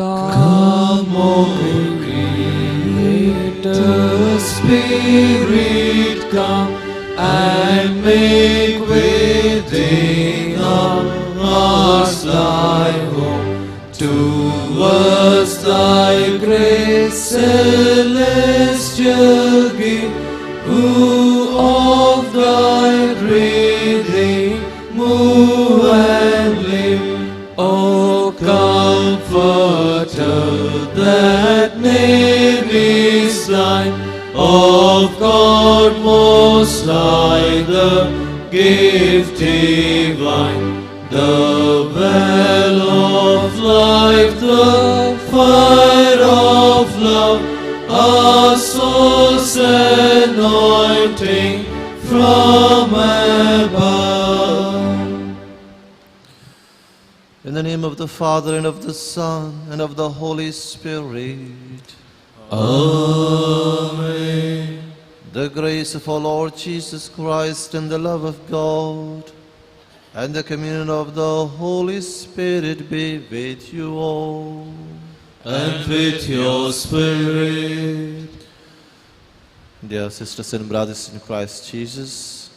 Come, O Creator Spirit, come and make within our hearts thy home. To us thy great celestial gift, who of thy breathing move and live. O Comforter, that name is thine, of God Most High, the gift divine, the well of life, the fire of love, our soul's anointing from above. In the name of the Father, and of the Son, and of the Holy Spirit. Amen. The grace of our Lord Jesus Christ, and the love of God, and the communion of the Holy Spirit be with you all. And with your spirit. Dear sisters and brothers in Christ Jesus,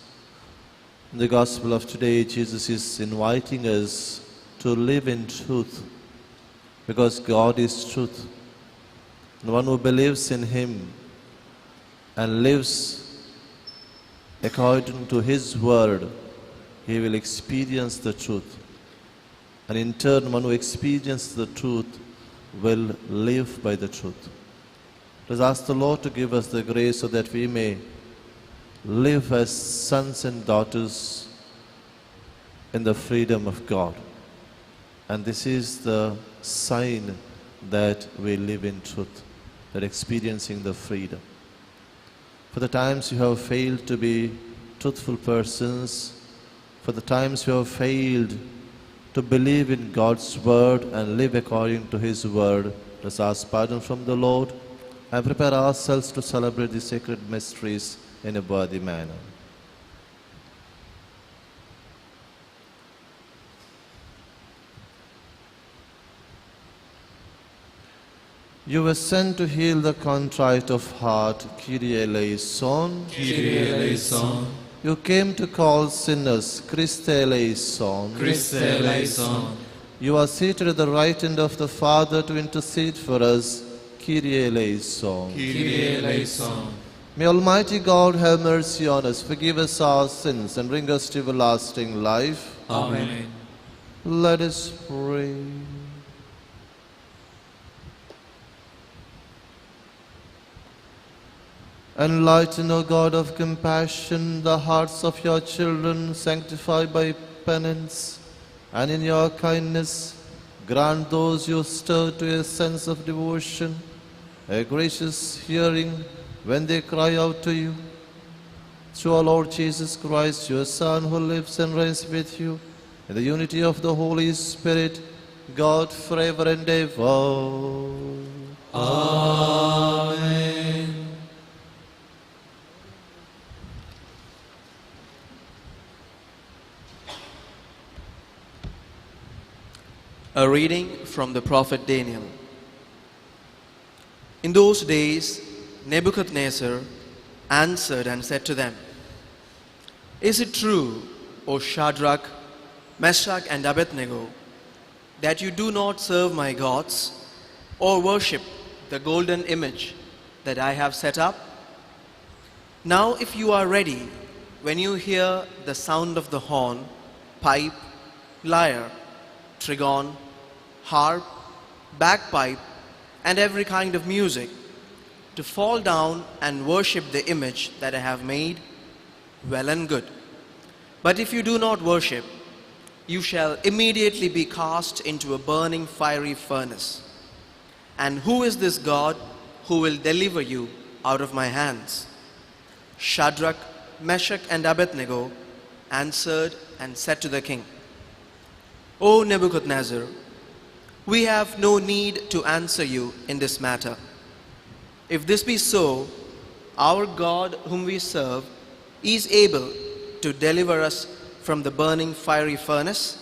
in the Gospel of today, Jesus is inviting us to live in truth, because God is truth. And one who believes in Him and lives according to His word, he will experience the truth. And in turn, one who experiences the truth will live by the truth. Let us ask the Lord to give us the grace so that we may live as sons and daughters in the freedom of God. And this is the sign that we live in truth, that experiencing the freedom. For the times you have failed to be truthful persons, for the times you have failed to believe in God's word and live according to His word, let us ask pardon from the Lord and prepare ourselves to celebrate the sacred mysteries in a worthy manner. You were sent to heal the contrite of heart, Kyrie eleison. Kyrie eleison. You came to call sinners, Christe eleison. Christe eleison. You are seated at the right hand of the Father to intercede for us, Kyrie eleison. Kyrie eleison. May Almighty God have mercy on us, forgive us our sins, and bring us to everlasting life. Amen. Let us pray. Enlighten, O God of compassion, the hearts of your children, sanctify by penance, and in your kindness grant those you stir to a sense of devotion, a gracious hearing when they cry out to you. Through our Lord Jesus Christ, your Son, who lives and reigns with you, in the unity of the Holy Spirit, God forever and ever. Amen. A reading from the prophet Daniel. In those days, Nebuchadnezzar answered and said to them, "Is it true, O Shadrach, Meshach, and Abednego, that you do not serve my gods or worship the golden image that I have set up? Now if you are ready, when you hear the sound of the horn, pipe, lyre, trigon, harp, bagpipe, and every kind of music, to fall down and worship the image that I have made, well and good. But if you do not worship, you shall immediately be cast into a burning fiery furnace. And who is this God who will deliver you out of my hands?" Shadrach, Meshach, and Abednego answered and said to the king, "O Nebuchadnezzar, we have no need to answer you in this matter. If this be so, our God whom we serve is able to deliver us from the burning fiery furnace,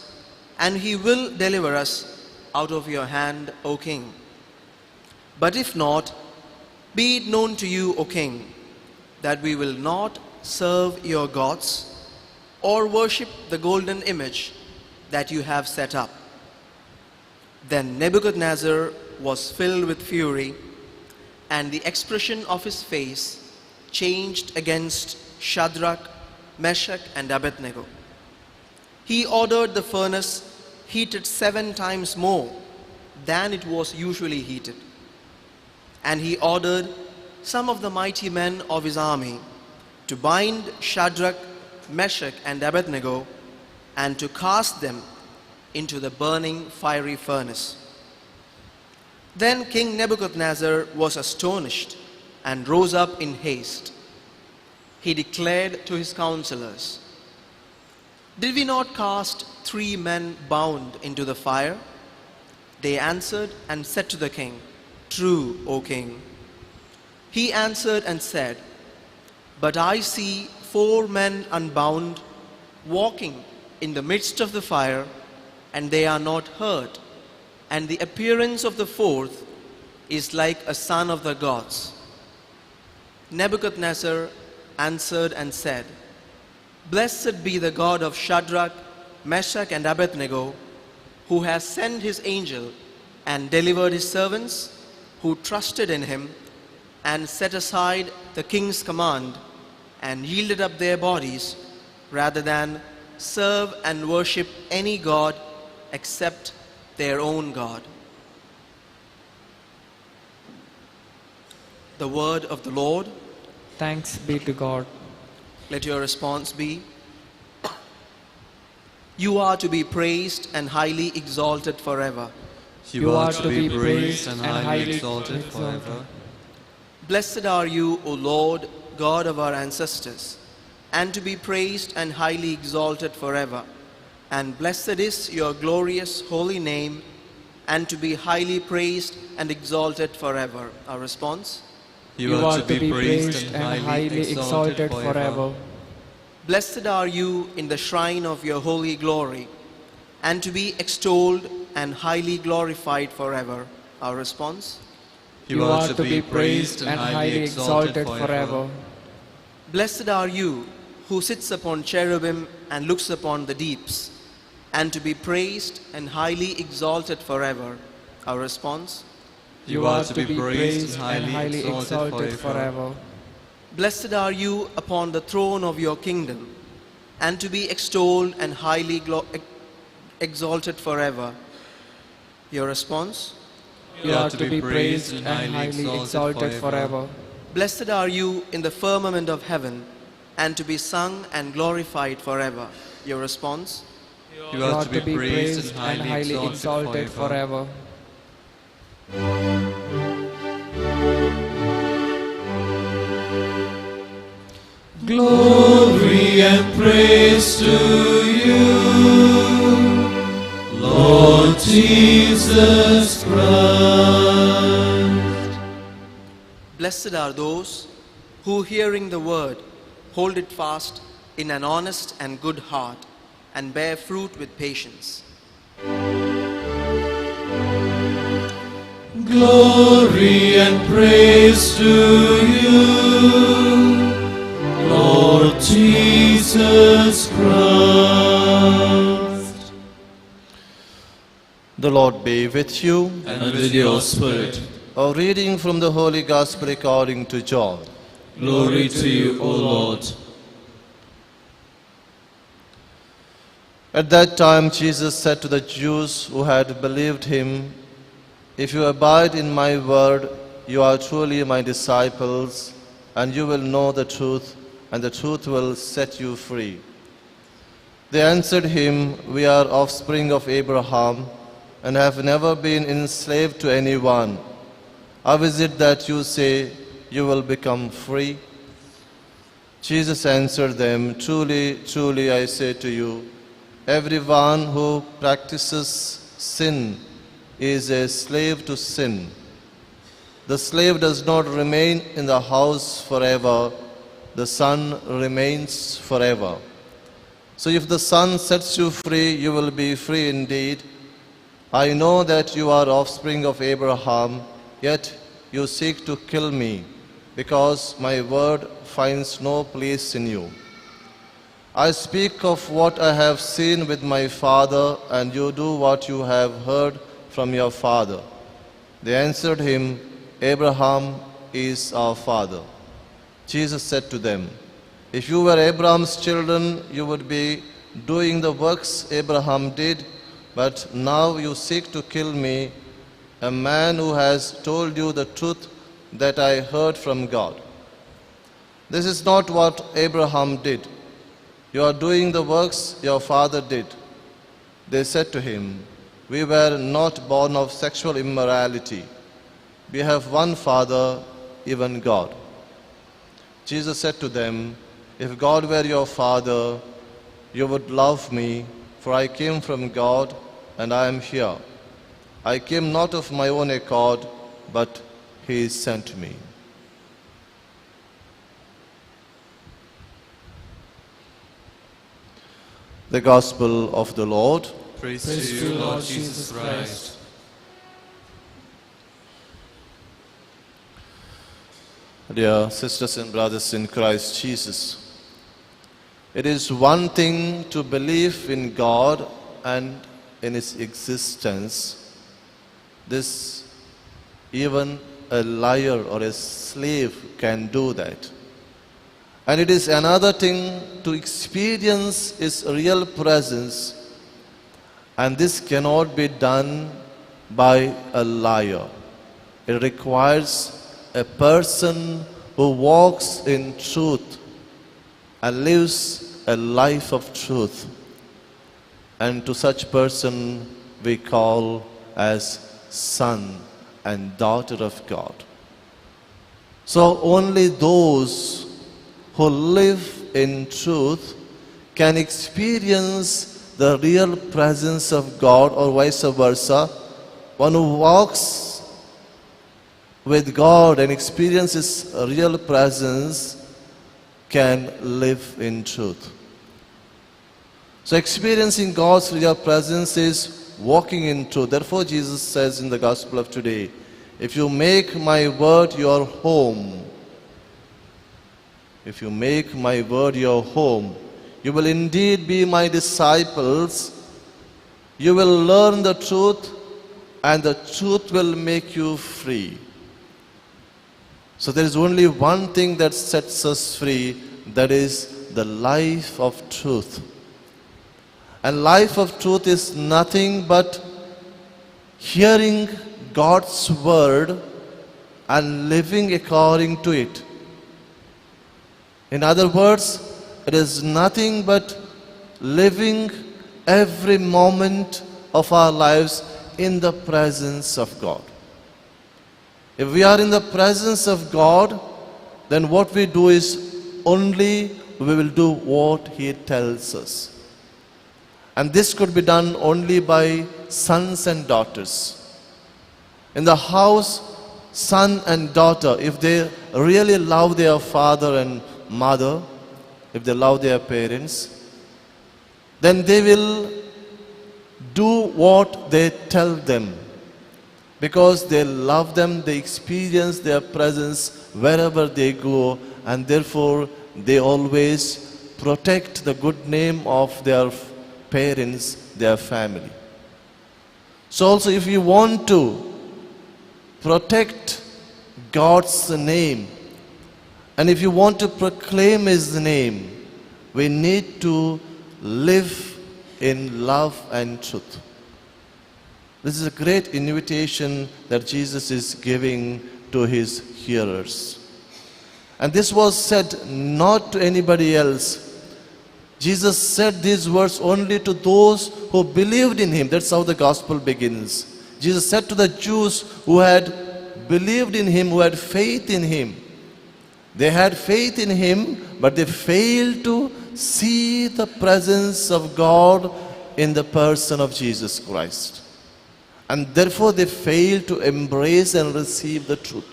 and he will deliver us out of your hand, O king. But if not, be it known to you, O king, that we will not serve your gods or worship the golden image that you have set up." Then Nebuchadnezzar was filled with fury, and the expression of his face changed against Shadrach, Meshach, and Abednego. He ordered the furnace heated 7 times more than it was usually heated. And he ordered some of the mighty men of his army to bind Shadrach, Meshach, and Abednego and to cast them into the burning fiery furnace. Then King Nebuchadnezzar was astonished and rose up in haste. He declared to his counselors, "Did we not cast 3 men bound into the fire?" They answered and said to the king, "True, O king." He answered and said, "But I see 4 men unbound, walking in the midst of the fire, and they are not hurt, and the appearance of the 4th is like a son of the gods." Nebuchadnezzar answered and said, "Blessed be the God of Shadrach, Meshach, and Abednego, who has sent his angel and delivered his servants who trusted in him and set aside the king's command and yielded up their bodies rather than serve and worship any god except their own God." The word of the Lord. Thanks be to God. Let your response be, "You are to be praised and highly exalted forever." You are to be praised and highly exalted forever. Blessed are you, O Lord, God of our ancestors, and to be praised and highly exalted forever. And blessed is your glorious holy name, and to be highly praised and exalted forever. Our response? You are to be praised and highly exalted forever. Blessed are you in the shrine of your holy glory, and to be extolled and highly glorified forever. Our response? You are to be praised and highly exalted forever. Blessed are you who sits upon cherubim and looks upon the deeps, and to be praised and highly exalted forever. Our response? You are to be praised and highly exalted forever. Blessed are you upon the throne of your kingdom, and to be extolled and highly exalted forever. Your response? You are to be praised and highly exalted forever. Blessed are you in the firmament of heaven, and to be sung and glorified forever. Your response? You are to be praised and highly exalted forever. Glory and praise to you, Lord Jesus Christ. Blessed are those who, hearing the word, hold it fast in an honest and good heart, and bear fruit with patience. Glory and praise to you, Lord Jesus Christ. The Lord be with you. And with your spirit. A reading from the Holy Gospel according to John. Glory to you, O Lord. At that time Jesus said to the Jews who had believed him, "If you abide in my word, you are truly my disciples, and you will know the truth, and the truth will set you free." They answered him, "We are offspring of Abraham and have never been enslaved to anyone. How is it that you say you will become free?" Jesus answered them, "Truly, truly, I say to you, everyone who practices sin is a slave to sin. The slave does not remain in the house forever, the son remains forever. So if the Son sets you free, you will be free indeed. I know that you are offspring of Abraham, yet you seek to kill me, because my word finds no place in you. I speak of what I have seen with my father, and you do what you have heard from your father. They answered him, Abraham is our father. Jesus said to them, If you were Abraham's children, you would be doing the works Abraham did, but now you seek to kill me, a man who has told you the truth that I heard from God. This is not what Abraham did. You are doing the works your father did. They said to him, We were not born of sexual immorality. We have one Father, even God. Jesus said to them, If God were your Father, you would love me, for I came from God and I am here. I came not of my own accord, but He sent me. The Gospel of the Lord. Praise to you, Lord Jesus Christ. Dear sisters and brothers in Christ Jesus, it is one thing to believe in God and in His existence. This, even a liar or a slave can do that. And it is another thing to experience His real presence, and this cannot be done by a liar. It requires a person who walks in truth and lives a life of truth. And to such person we call as son and daughter of God. So only those who live in truth can experience the real presence of God, or vice versa. One who walks with God and experiences real presence can live in truth. So experiencing God's real presence is walking in truth. Therefore Jesus says in the gospel of today, if you make my word your home, if you make my word your home, you will indeed be my disciples. You will learn the truth, and the truth will make you free. So there is only one thing that sets us free, that is the life of truth. And life of truth is nothing but hearing God's word and living according to it. In other words, it is nothing but living every moment of our lives in the presence of God. If we are in the presence of God, then what we do is only we will do what He tells us. And this could be done only by sons and daughters. In the house, son and daughter, if they really love their father and mother, if they love their parents, then they will do what they tell them. Because they love them, they experience their presence wherever they go, and therefore they always protect the good name of their parents, their family. So also, if you want to protect God's name, and if you want to proclaim His name, we need to live in love and truth. This is a great invitation that Jesus is giving to His hearers. And this was said not to anybody else. Jesus said these words only to those who believed in Him. That's how the gospel begins. Jesus said to the Jews who had believed in Him, who had faith in Him. They had faith in Him, but they failed to see the presence of God in the person of Jesus Christ. And therefore they failed to embrace and receive the truth.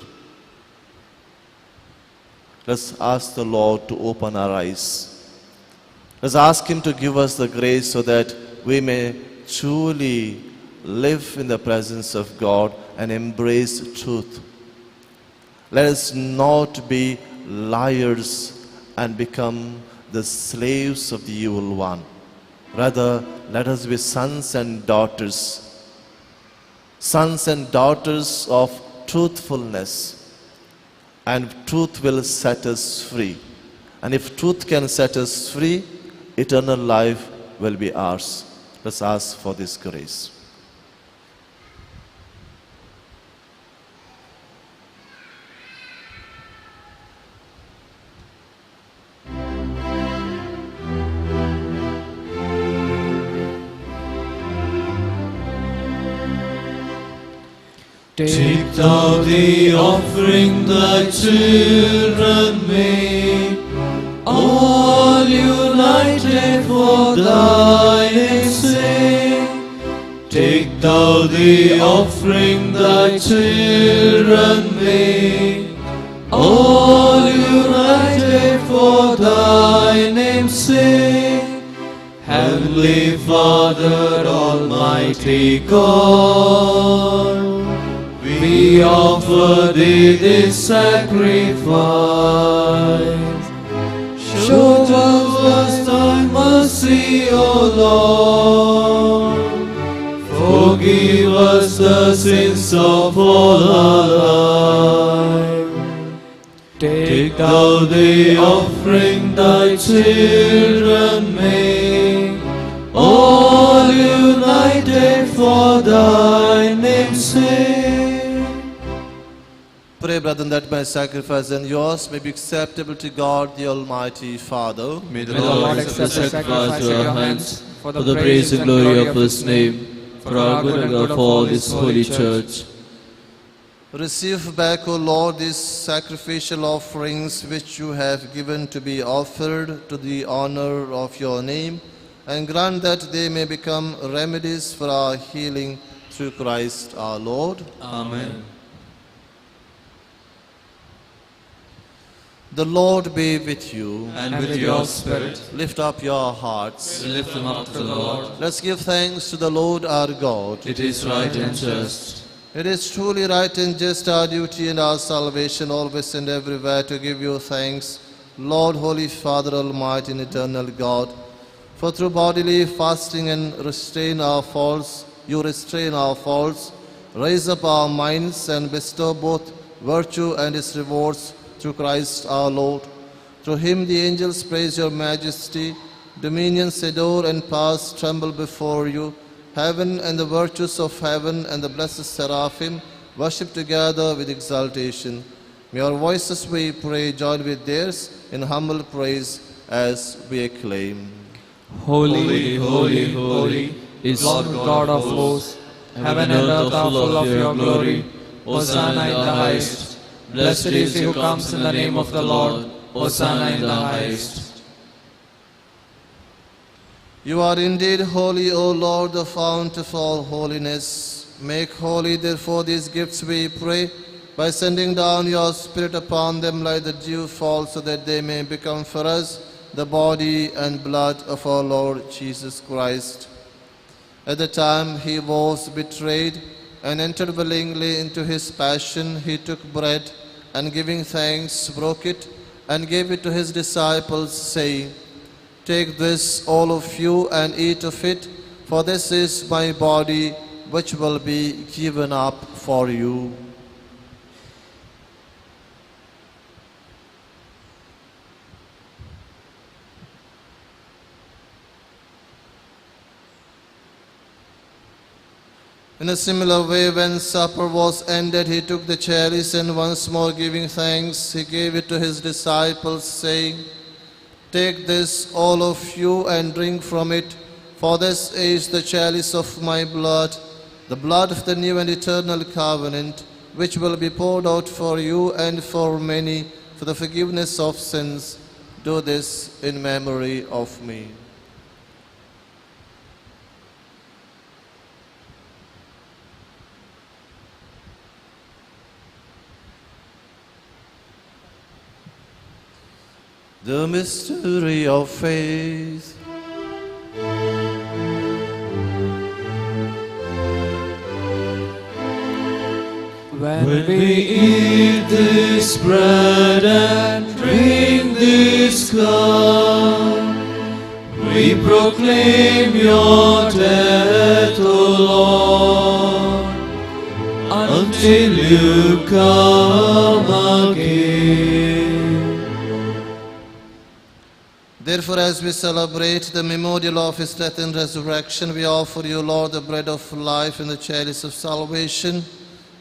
Let's ask the Lord to open our eyes. Let's ask Him to give us the grace so that we may truly live in the presence of God and embrace truth. Let us not be liars and become the slaves of the evil one. Rather, let us be sons and daughters. Sons and daughters of truthfulness. And truth will set us free. And if truth can set us free, eternal life will be ours. Let's ask for this grace. Take thou the offering thy children make, all united for thy name's sake. Take thou the offering thy children make, all united for thy name's sake. Heavenly Father, Almighty God, we offer thee this sacrifice. Show to us thy mercy, O Lord. Forgive us the sins of all our life. Take thou the offering thy children make, all united for thy name's sake. Pray, brethren, that my sacrifice and yours may be acceptable to God, the Almighty Father. May the Lord accept the sacrifice at your hands for the praise and glory of his name, for our good and of all his holy church. Receive back, O Lord, these sacrificial offerings which you have given to be offered to the honor of your name, and grant that they may become remedies for our healing through Christ our Lord. Amen. The Lord be with you. And with your spirit. Lift up your hearts. We lift them up to the Lord. Let's give thanks to the Lord our God. It is right and just. It is truly right and just, our duty and our salvation, always and everywhere to give you thanks, Lord, Holy Father, Almighty and Eternal God. For through bodily fasting and restrain our faults, you restrain our faults, raise up our minds and bestow both virtue and its rewards through Christ our Lord. Through him the angels praise your majesty, dominions adore and powers tremble before you. Heaven and the virtues of heaven and the blessed seraphim worship together with exaltation. May our voices, we pray, join with theirs in humble praise as we acclaim. Holy, holy, holy is Lord God of hosts. Heaven and earth are full of your glory. Hosanna in the highest. Blessed is he who comes in the name of the Lord. Hosanna in the highest. You are indeed holy, O Lord, the fount of all holiness. Make holy, therefore, these gifts, we pray, by sending down your Spirit upon them like the dew falls, so that they may become for us the body and blood of our Lord Jesus Christ. At the time he was betrayed and entered willingly into his passion, he took bread and, giving thanks, broke it and gave it to his disciples, saying, "Take this, all of you, and eat of it, for this is my body, which will be given up for you." In a similar way, when supper was ended, he took the chalice and once more giving thanks, he gave it to his disciples, saying, "Take this, all of you, and drink from it, for this is the chalice of my blood, the blood of the new and eternal covenant, which will be poured out for you and for many for the forgiveness of sins. Do this in memory of me." The mystery of faith. When When we we eat this bread and drink this cup, we proclaim your death, O Lord, until you come again. Therefore, as we celebrate the memorial of his death and resurrection, we offer you, Lord, the bread of life and the chalice of salvation,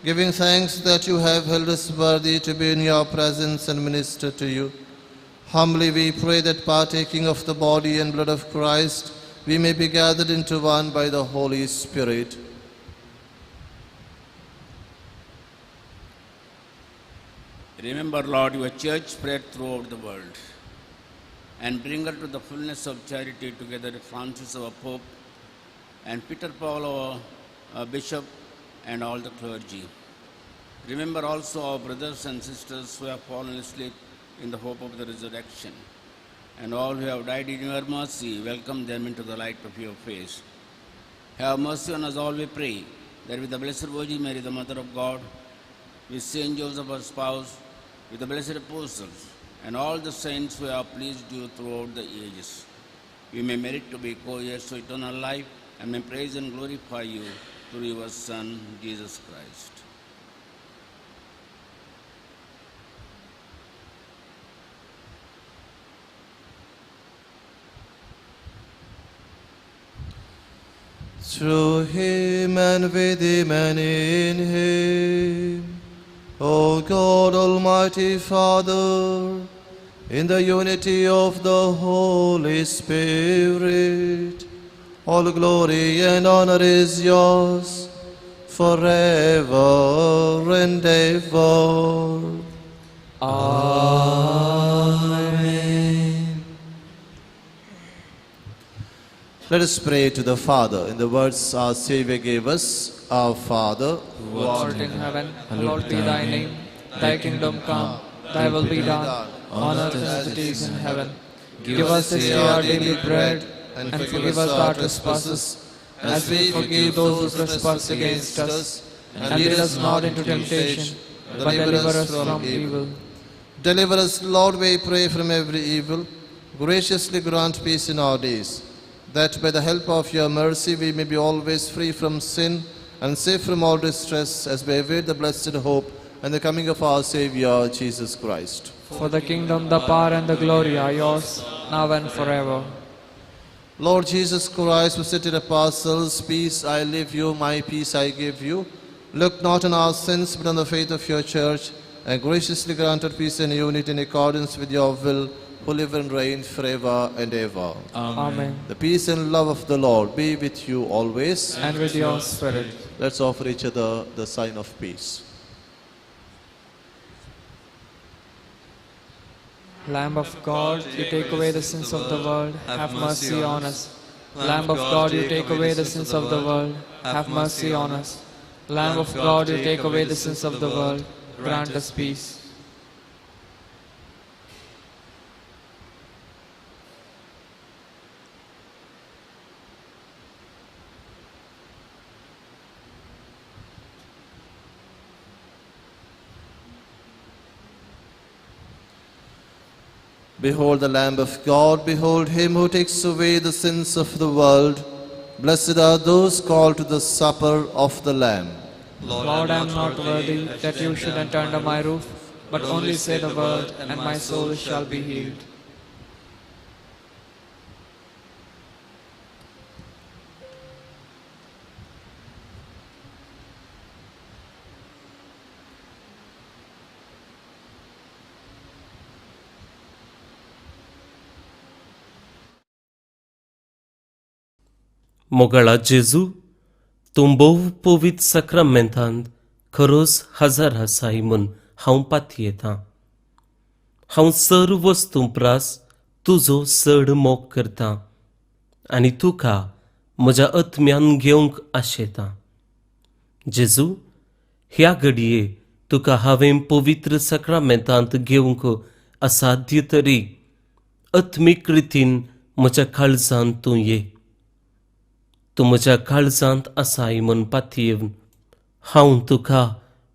giving thanks that you have held us worthy to be in your presence and minister to you. Humbly we pray that, partaking of the body and blood of Christ, we may be gathered into one by the Holy Spirit. Remember, Lord, your church spread throughout the world, and bring her to the fullness of charity together with Francis our Pope, and Peter Paul our Bishop, and all the clergy. Remember also our brothers and sisters who have fallen asleep in the hope of the resurrection, and all who have died in your mercy, welcome them into the light of your face. Have mercy on us all, we pray, that with the Blessed Virgin Mary, the Mother of God, with Saint Joseph, her spouse, with the blessed apostles, and all the saints who have pleased you throughout the ages, we may merit to be co-heirs to eternal life, and may praise and glorify you through your Son, Jesus Christ. Through him and with him and in him, O God, Almighty Father, in the unity of the Holy Spirit, all glory and honor is yours forever and ever. Amen. Let us pray to the Father in the words our Savior gave us. Our Father, who art in heaven, hallowed be thy name. Thy kingdom come, thy will be done, on earth as it is in heaven. Give us this day our daily bread, and forgive us our trespasses, as we forgive those who trespass against us. And lead us not into temptation, but deliver us from evil. Deliver us, Lord, we pray, from every evil. Graciously grant peace in our days, that by the help of your mercy we may be always free from sin and safe from all distress, as we await the blessed hope and the coming of our Savior, Jesus Christ. For the kingdom, the power, and the glory are yours, now and forever. Lord Jesus Christ, who said to the apostles, "Peace I leave you, my peace I give you," look not on our sins, but on the faith of your church, and graciously grant her peace and unity in accordance with your will, who live and reign forever and ever. Amen. The peace and love of the Lord be with you always. And with your spirit. Let's offer each other the sign of peace. Lamb of God, you take away the sins of the world, have mercy on us. Lamb of God, you take away the sins of the world, have mercy on us. Lamb of God, you take away the sins of the world, grant us peace. Behold the Lamb of God, behold him who takes away the sins of the world. Blessed are those called to the supper of the Lamb. Lord, I am not worthy that you should enter under my roof, but only say the word, and my soul shall be healed. मोगाळा जेजू, तूं भोव पवित्र साक्रामेंतांत खरोच हजर आसाय म्हूण हांव पातयेतां. हांव सर्व वस्तूं प्रास तुजो चड मोग करतां आनी तुका म्हज्या आत्म्यान घेवंक आशेतां. जेजू, ह्या घडये तुका हांवें पवित्र साक्रामेंतांत घेवंक असाध्य तरी आत्मीक रितीन म्हज्या काळजांत तूं ये. तूं म्हज्या काळजांत आसाय म्हूण पातयेवन हांव तुका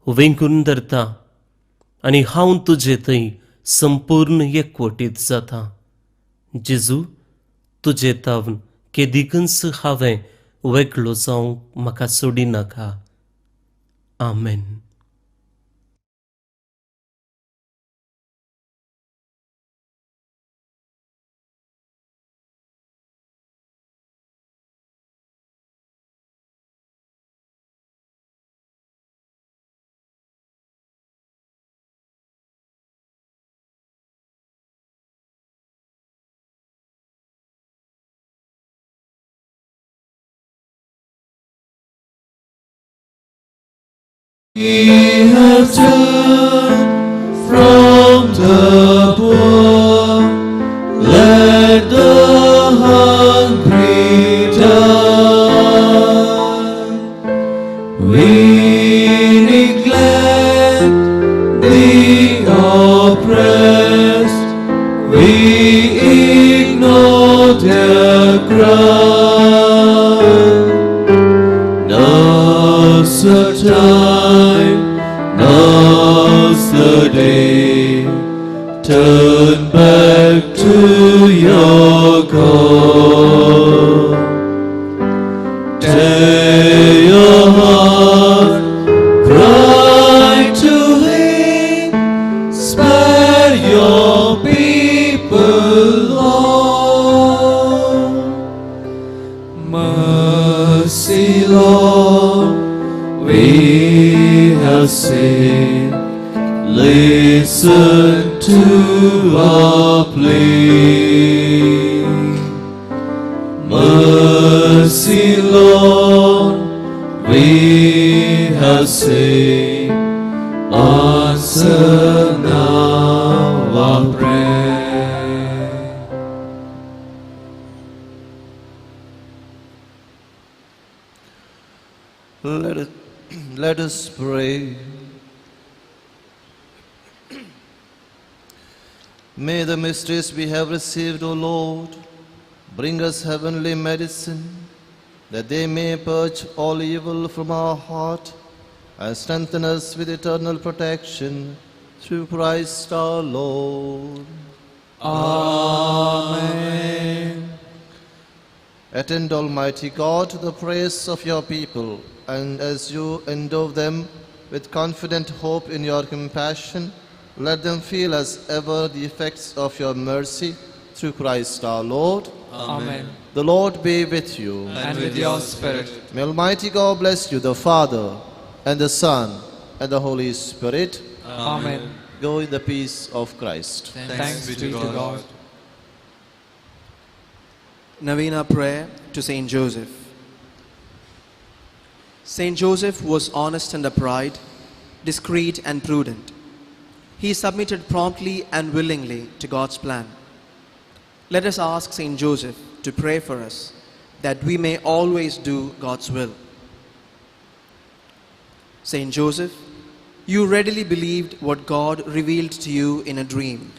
वेंगून धरता आनी हांव तुजे थंय संपूर्ण एकवटीत जाता. जेजू, तुजे तावन केदिकूच हांवें वेगळो जावंक म्हाका सोडिनाका. आमेन. We have turned from the poor, let the hungry die. We neglect the oppressed, we ignore their cry. Now's the time, now's the day, turn back to your God. Tear your heart, cry to Him, spare your people, Lord. Mercy, Lord, we have sinned. Listen to our plea. Mercy, Lord, we have sinned. Answer now our prayer. Let us pray. May the mysteries we have received, O Lord, bring us heavenly medicine, that they may purge all evil from our heart and strengthen us with eternal protection through Christ our Lord. Amen. Attend, Almighty God, to the prayers of your people, and as you endow them with confident hope in your compassion, let them feel as ever the effects of your mercy through Christ our Lord. Amen. The Lord be with you. And with your spirit. May Almighty God bless you, the Father, and the Son, and the Holy Spirit. Amen. Go in the peace of Christ. Thanks be to God. Novena prayer to Saint Joseph. Saint Joseph was honest and upright, discreet and prudent. He submitted promptly and willingly to God's plan. Let us ask Saint Joseph to pray for us, that we may always do God's will. Saint Joseph, you readily believed what God revealed to you in a dream.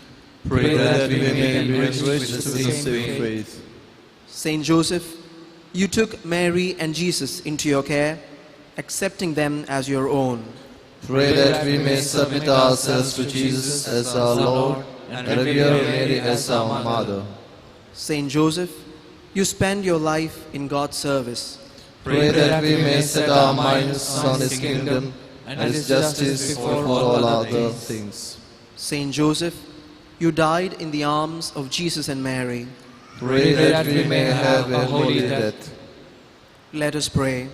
Pray that we may be enriched with the same faith. Saint Joseph, you took Mary and Jesus into your care, accepting them as your own. Pray that we may submit ourselves to Jesus as our Lord and revere Mary as our mother. Saint Joseph, you spend your life in God's service. Pray that we may set our minds on His kingdom and His justice before all other things. Saint Joseph, you died in the arms of Jesus and Mary. Pray that we may have a holy death. Let us pray.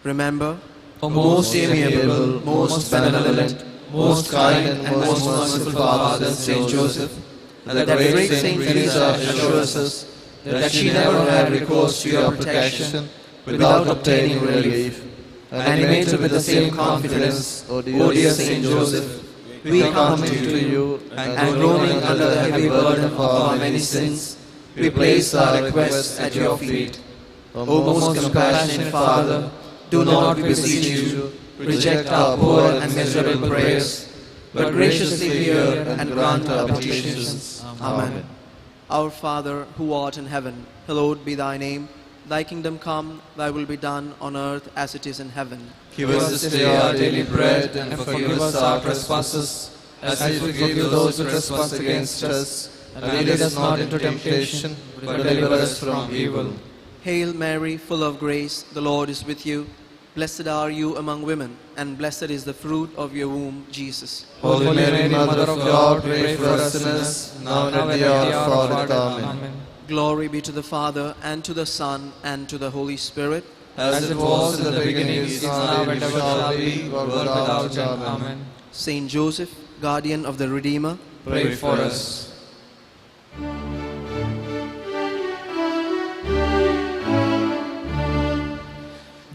Remember, O most amiable, most benevolent, most kind and most merciful Father, Saint Joseph, that the great Saint Teresa assures us that she never had recourse to your protection without obtaining relief. Animated with the same confidence, O dear Saint Joseph, we come to you and groaning under the heavy burden of our many sins, we place our requests at your feet. O most compassionate Father, do not, we beseech you, reject our poor and miserable prayers, but graciously hear and grant our petitions. Amen. Our Father, who art in heaven, hallowed be thy name. Thy kingdom come, thy will be done on earth as it is in heaven. Give us this day our daily bread, and forgive us our trespasses, as we forgive those who trespass against us. And lead us not into temptation, but deliver us from evil. Hail Mary, full of grace, the Lord is with you. Blessed are you among women, and blessed is the fruit of your womb, Jesus. Holy Mary, Mother of God, pray for us sinners, now and at the hour of our death. Amen. Glory be to the Father, and to the Son, and to the Holy Spirit. As it was in the beginning, is now, and ever shall be, world without end. Amen. Saint Joseph, guardian of the Redeemer, pray for us.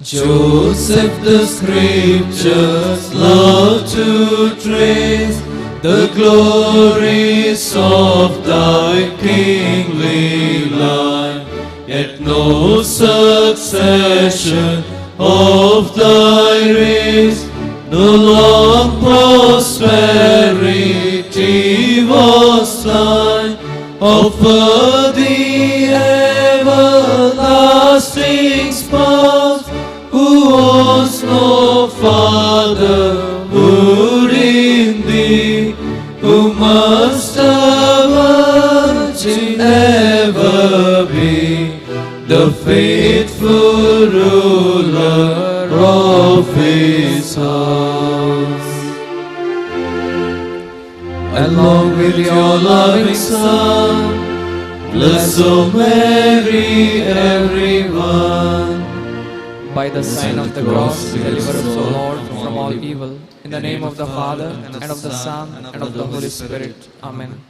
Joseph, the scriptures love to trace the glories of thy kingly line, yet no succession of thy race, no long prosperity was thine. Offer the everlasting spouse, who was no fatherhood in thee, who must a virgin ever be, the faithful ruler of his house. Along with your loving Son, bless, O Mary, everyone. By the sign of the cross, deliver us, O Lord, from all evil. In the name of the Father, and of the Son, and of the Holy Spirit. Amen.